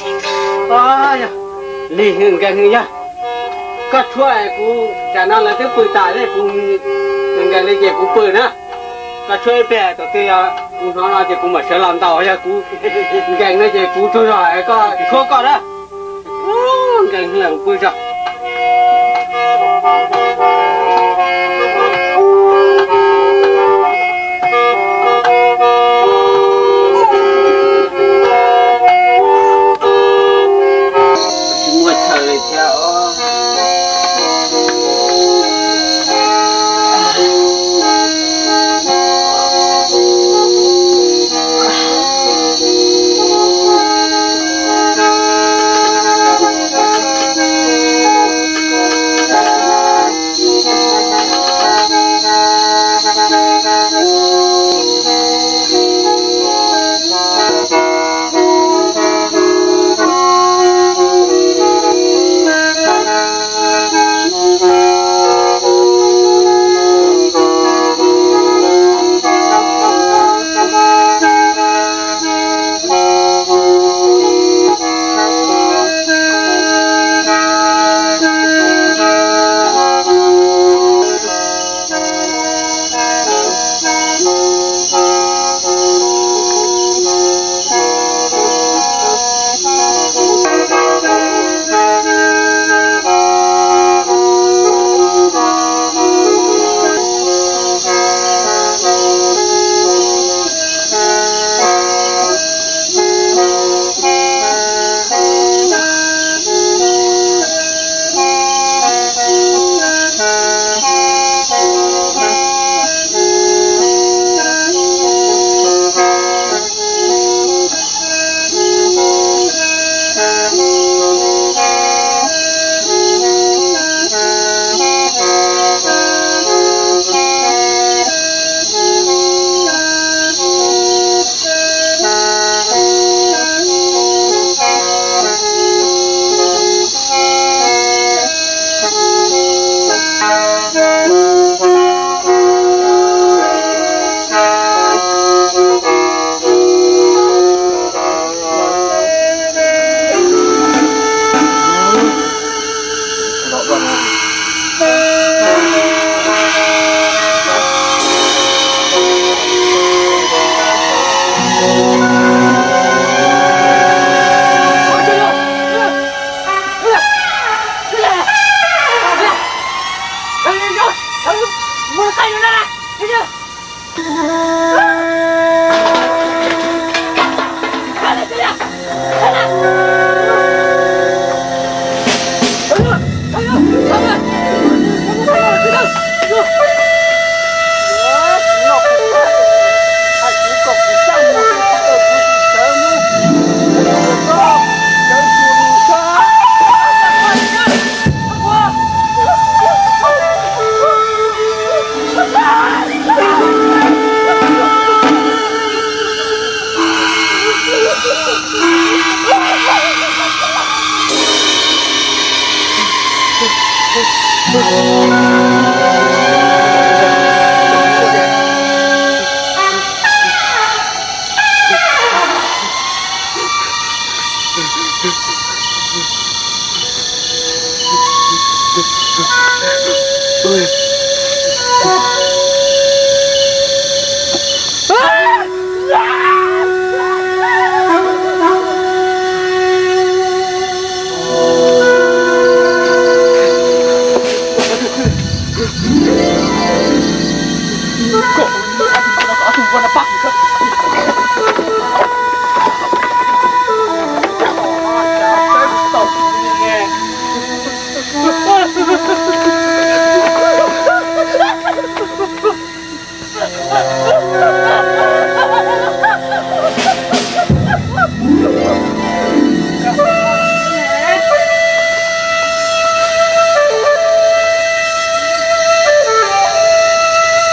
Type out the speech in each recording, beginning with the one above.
Yog, lig nkees yog, koj tshuab kuv, tsam no lawv twb pw tas thiab, kuv nkees li ces kuv pw na. Koj tshuab ib pliag, thaum twg yog kuv hnov no ces kuv mam sawv los ntaus, yog kuv nkees no ces kuv tsaug zog es koj tshuab koj na. Nkees lawm, kuv pw tso. Tsis muaj chaw li thiab os.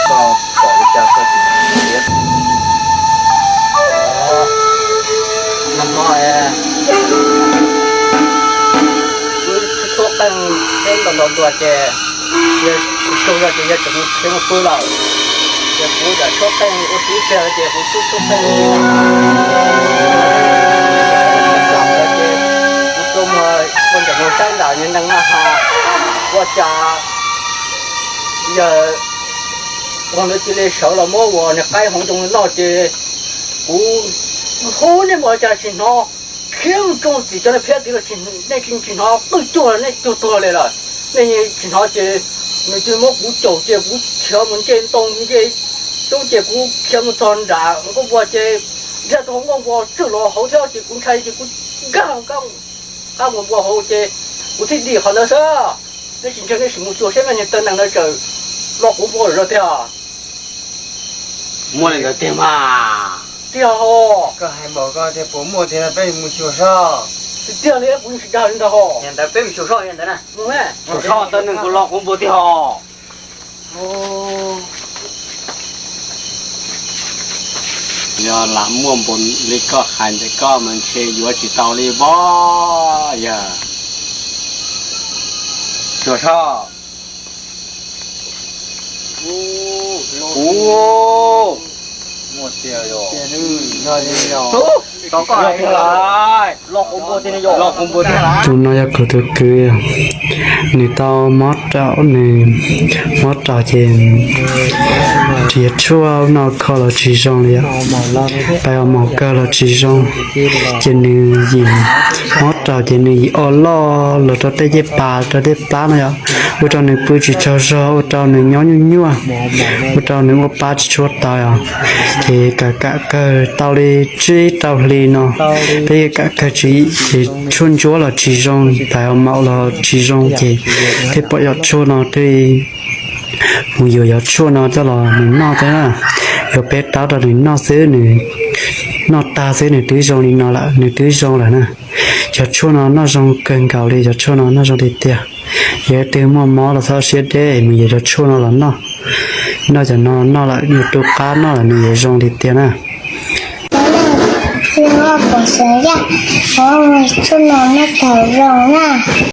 Koj pom li cas koj tsis piav. Nag hmo wb tshuab qeej thiab ntaus ntaus ntuas ces yawg tsis tsaug zog ces yawg tseem khiav mus pw lawm. Ces kuv tshuab qeej ua si ib pliag ces kuv tshuab tshuab qeej ib pliag Mus saib nram niag neeg na ho, ua cas yawg ua ntawd cia li sawv los muab ua niag qaib hauv ncoo noj ces kuv hu nej mus cas tsis hnov, khiav mus txog tim cov niag phiab tid los nej tsis hnov qwj cuag nej cuag tuag li lawm. Nej tsis hnov ces nws cia li muab kuv caum ces kuv khiav mus nce ntoo nce coob ces kuv khiav mus txog nram nkauj npua ces nrhiav tau nkauj npua tswj los hauv thiab ces kuv ntshai ces kuv nkag qab mus npua hauv ces kuv thiaj dim qhov ntawd xwb. Nej tsis ntseeg nej sim mus xyuas saib mas niag taw nees ntawd tseem lo quv npua zog tiag. Muaj li ntawd tiag mas. Tiag ho. Koj hais npaum ko tiag puas muaj tiag peb mus xyuas soj. Tiag tiag li kuv yeej tsis dag li ntag ho. Ntawd peb mus xyuas soj ntawd na. Xyuas soj taw nees puas lo quv npua tiag ho. Yog lam muaj npaum li koj hais ntawd koj mas ntshe yuav tsis tau li pob yog. Xyuas soj. Ub, tus no yog kuv tus kwv, nws tau mob raum, nws mob raum ces nrhiav tshuaj no kho los tsis zoo li, pais ua mov kawg los tsis zoo, ces nws yim mob raum ces nws yim o loj los rau tej cej pas rau tej plab no yog ua rau nws pw tsis tsaug zog, ua rau nws nyob nyuaj nyuaj, ua rau nws ua pa tsis tshua tawv os. Ces kam kam kawg tau li tsib rau hli no, peb kam kawg tsis, ces tshuaj ntsuab los tsis zoo, pais ua mov los tsis zoo, ces thiaj pom yog tshuaj no thiaj mus yuav yog tshuaj no coj los nws noj thiab na. Yuav peb taub rau nws noj xwb, nws noj tag xwb nws twb zoo li no lawm, nws twb zoo lawm na. Yog tshuaj no noj zoo kawg nkaus li, yog tshuaj no noj zoo tiag tiag. Yog leej twg muaj mob los txhob siab deb, mus yuav yog tshuaj no los noj. Noj cov no noj lawm yuav tu qab noj lawm nws yuav zoo tiag tiag na. Tshuaj no noj tau zoo na.